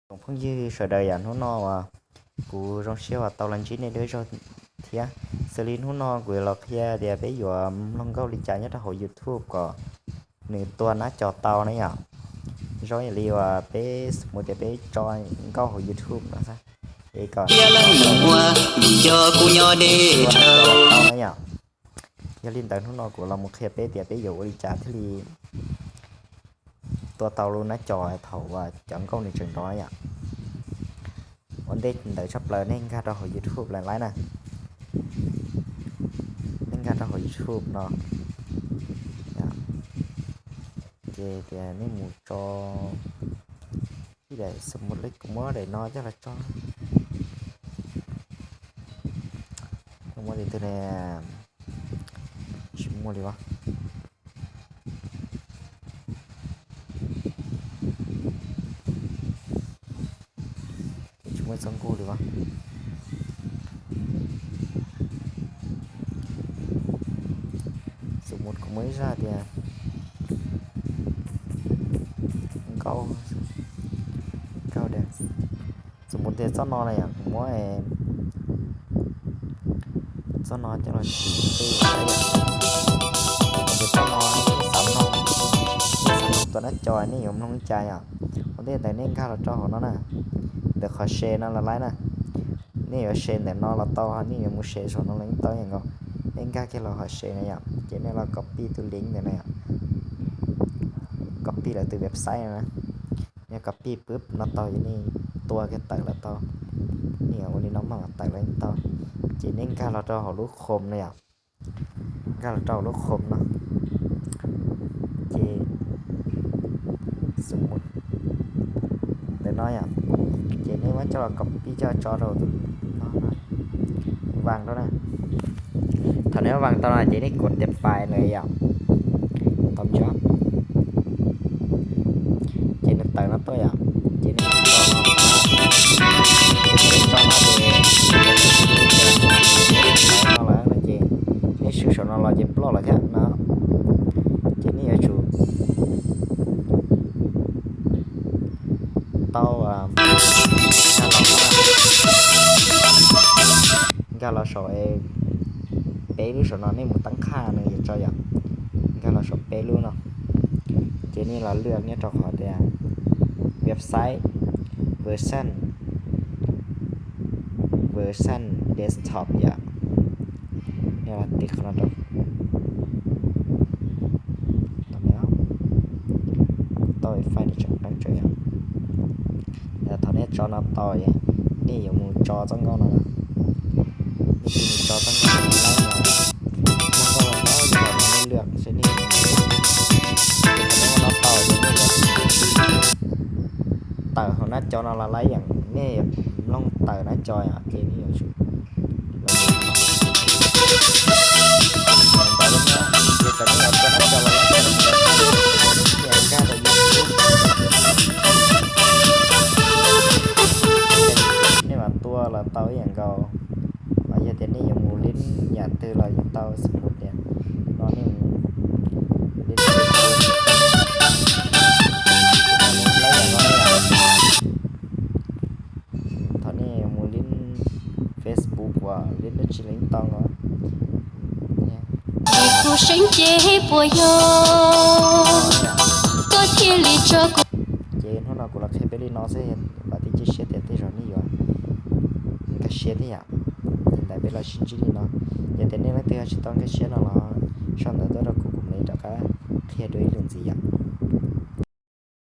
Tsoom phooj ywg sawv daws, yam hnub no uas kuv zoo siab uas tau los ntsib nej dua zaug thiab. Xws li hnub no kuv yuav los qhia tias peb yuav mloog nkauj li cas nyob rau hauv YouTube kom nws tua nab co tau na yom. Zoo li uas peb xws li tias peb tso nkauj hauv YouTube no xwb, es kom ua vim yog kuv nyob deb tau na yom. Yog li ntawd hnub no kuv los mus qhia peb tias peb yuav ua li cas thiaj li tua tau lub nab co thaum uas cov nkauj nws tseem nrov yom. Ua ntej ntawd tshaj plaws nej nkag rau hauv YouTube lawm laiv na. Nej nkag rau hauv YouTube no, ces tias nej mus tso ib daim xws li kuv muab daim no coj los tso. Muab li twg ne? Tsis muaj li as. Tsis muaj txoj nkauj li as. Xws li kuv muab ib zaj tias nkauj, nkauj dab. Xws li tias txoj no na yom, kuv muab txoj no coj los sim tej saib yom. Xws li txoj no, nej xav mloog, nej xav mloog tua nab co nej yuav mloog li cas yom. Ua ntej ntawd nej nkag los rau hauv no na, ntawm qhov share no los laiv na. Nej yuav share ntawm no los tau, nej yuav mus share saum no los yeej tau ib yam nkaus. Nej nkag kiag los hauv share na yom, ces nej los copy tus link ntawm no yom, copy lawv tus website no na. Nej copy pub no tau ces nej tua kiag tawm los tau. Nej yuav ua li no maj mam tawm los yeej tau. Ces nej nkag los rau hauv lub Chrome no yom, nkag los rau hauv lub Chrome no, ces xws li ntawm no yom, ces nej muab coj los copy coj tso rau tus no, vas rau na. Thaum nej vas tau no ces nej kuv tias pais lawm yom, tau ntsis, ces nws tawm no tuaj yom, ces nej tso no, tso no ces tawm no lawm no ces nej swb saum no los ces ploj lawm thiab no. Ces nej yuav tsum tau nkag los, nkag los saum peb lub saum no, nej mus tab qhaj nws yuav tso yom, nkag los saum peb lub no, ces nej los lwaj nyob rau qhov tias website version, version desktop yom. Nej los tiv qhov no rau, tau file tseem qeeb tsawv yom. Thaum nej tso no tau, nej yuav mus tso txoj nkauj no, nej mus tso txoj nkauj no, nej lwaj seb nej tau, tawm hauv nab co no los laiv yom, nej mloog tawm nab co yom, ces nej yuav tsum ntawd lub nyob, ces tawm nab co los laiv, nkag rau YouTube, nej mam tua los tau ib yam nkaus. Mas yog tias nej yuav mus lib yam twg los yeej tau, xws li tias no nej mus lib, thaum nej mus lib Facebook uas lib dab tsi los yeej tau os. Ces hnub no kuv los qhia peb li no xwb, vam thiab cia siab tias tej zaum nej yuav nkag siab thiab yom. Ces ntawd peb los sib ntsib li no. Yog tias nej leej twg ho tsis tau nkag siab no los sau ntawv tuaj rau kuv, kuv mam li rov qab qhia dua ib lwm ntxiv yom.